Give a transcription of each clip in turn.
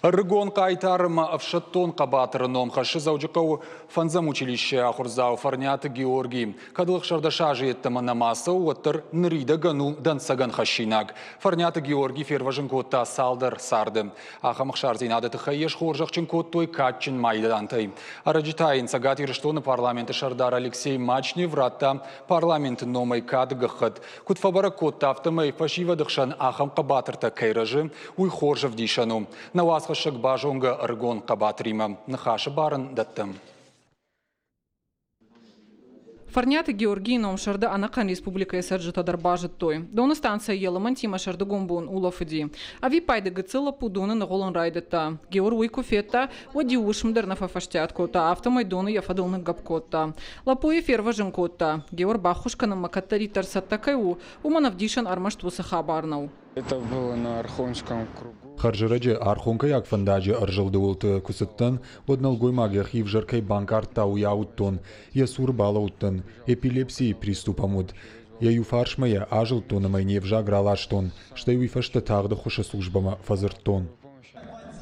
Ӕрыгон хъайтар ӕмӕ ӕфсӕддон хъӕбатыры ном хӕссы Дзӕуджыхъӕуы фӕндзӕм училищейы ахуырдзау Фӕрниаты Георгий. Кӕд ыл 16 азы йеддӕмӕ нӕма цӕуы, уӕддӕр ныридӕгӕн у дӕнцӕгӕн хӕссинаг. Фӕрниаты Георгий фервӕзын кодта цалдӕр царды. Ахӕм ӕхсардзинады тыххӕй йӕ схорзӕхджын кодтой кадджын майдантӕй. Ӕрӕджы та йын Цӕгат Ирыстоны парламенты сӕрдар Алексей Мачнев радта парламенты номӕй кады гӕххӕтт. Куыд фӕбӕрӕг кодта, афтӕмӕй фӕсивӕды хсӕн ахӕм хъӕбатыртӕ кӕй рӕзы, уый хорз ӕвдисӕн у. Нӕ уацхӕссӕг базонгӕ ӕрыгон хъӕбатыримӕ. Ныхасы бар ын дӕттӕм. Фӕрниаты Георгийы ном сӕрды ӕнӕхъӕн республикӕйы цӕрджытӕ дӕр базыдтой. Доны станцӕйы йӕ лымӕнтимӕ сӕрдыгон бон улӕфыди. Ӕвиппайды гыццыл лӕппу доны ныгъуылын райдыдта. Геор уый куы федта, уӕд иу уысм дӕр нӕ фӕфӕстиат кодта, афтӕмӕй доны йӕ фӕдыл ныггӕпп кодта. Лӕппуйы фервӕзын кодта. Геор баххуыс кӕнынмӕ кӕддӕриддӕр цӕттӕ кӕй у, уымӕн ӕвдисӕн ӕрмӕст уыцы хабар нӕу. Это было на Архонском кругу. Хӕрзӕрӕджы Архонкӕйаг фӕндаджы ӕрзылды уылты куы цыдтӕн, уӕд нӕлгоймаг йӕхи ӕвзӕр кӕй банкъардта, уый ауыдтон. Йӕ цуры балӕууыдтӕн. Эпилепсийы приступ ӕм уыд. Йӕ иу фарсмӕ йӕ азылдтон ӕмӕ йын йе взаг раластон, стӕй уый фӕстӕ тагъд ӕххуысы службӕмӕ фӕдзырдтон.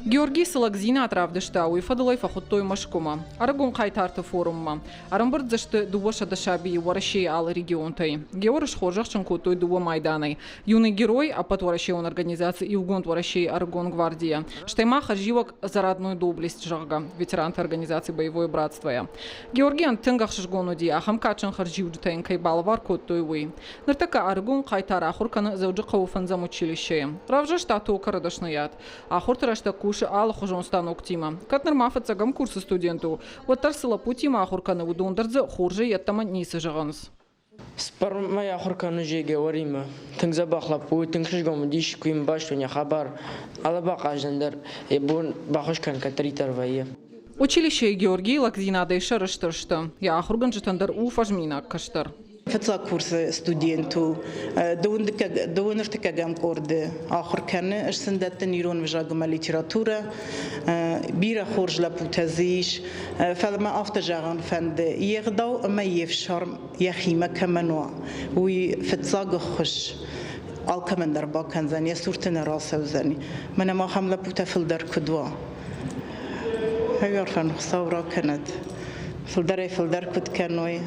Георгий цы лӕгдзинад равдыста, уый фӕдыл ӕй фӕхуыдтой Мӕскуымӕ, ӕрыгон хъайтарты форуммӕ. Ӕрӕмбырд дзы сты 200 сабийы Уӕрӕсейы алы регионтӕй. Георы схорзӕхджын кодтой дыууӕ майданӕй. Юный герой, ӕппӕтуӕрӕсеон организаци Иугонд Уӕрӕсейы ӕрыгон гвардийӕ, стӕй ма хӕрзиуӕг За родную доблесть, зӕгъгӕ, ветеранты организаци Боевое братство-йӕ. Георгийӕн тынг ӕхсызгон уыди, ахӕм кадджын хӕрзиуджытӕ йын кӕй балӕвар кодтой, уый. Ныртӕккӕ ӕрыгон хъайтар ахуыр кӕны Дзӕуджыхъӕуы фӕндзӕм училищейы. Равзӕрста токары дӕсныйад. Ахуырты рӕстӕг кусы алыхуызон станоктимӕ. Кӕд нырма фыццӕгӕм курсы студент у, уӕддӕр цы лӕппутимӕ ахуыр кӕны, уыдон дӕр дзы хорзӕй йеддӕмӕ ницы зӕгъынц. Цыппӕрмӕй ахуыр кӕны Георимӕ. Тынг дзӕбӕх лӕппу, тынг хсызгон уыдис, куы йын базыдтон йӕ хабар. Алы бахъазӕн дӕр йӕ бон баххуыс кӕнын кӕддӕриддӕр вӕййы. Училищейы Георгийы лӕгдзинадӕй сӕрыстыр сты. Йӕ ахуыргӕнджытӕн дӕр у фӕзминаг кӕстӕр. Фыццаг курсы студент у, дыууын ӕртыккӕгӕм къорды ахуыр кӕны, ӕз сын дӕттын ирон ӕвзаг ӕмӕ литературӕ. Бирӕ хорз лӕппутӕ дзы ис, фӕлӕ мӕ афтӕ зӕгъын фӕнды, йе гъдау ӕмӕ йе фсарм йӕхимӕ кӕмӕн уа, уый фыццаг ӕххуыс алкӕмӕн дӕр бакӕндзӕн, йӕ цурты нӕ рацӕудзӕн. Мӕнӕ ма ахӕм лӕппутӕ фылдӕр куыд уа. Ӕгӕр Хуыцау ракӕнӕд, фылдӕрӕй-фылдӕр куыд кӕной.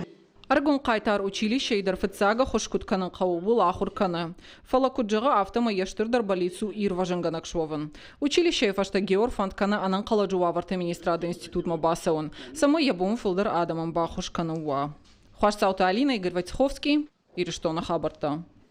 Ӕрыгон хъайтар училищейы дӕр фыццаг ӕххуыс куыд кӕнын хъӕуы, ууыл ахуыр кӕны. Фӕлӕ куыд зӕгъы, афтӕмӕй йӕ стырдӕр бӕллиц у ирвӕзынгӕнӕг суӕвын. Училищейы фӕстӕ Геор фӕнд кӕны ӕнӕнхъӕлӕджы уавӕрты министрады институтмӕ бацӕуын, цӕмӕй йӕ бон фылдӕр адӕмӕн баххуыс кӕнын уа. Хуасдзауты Алинӕ, Игорь Войцеховский, Ирыстоны хабӕрттӕ.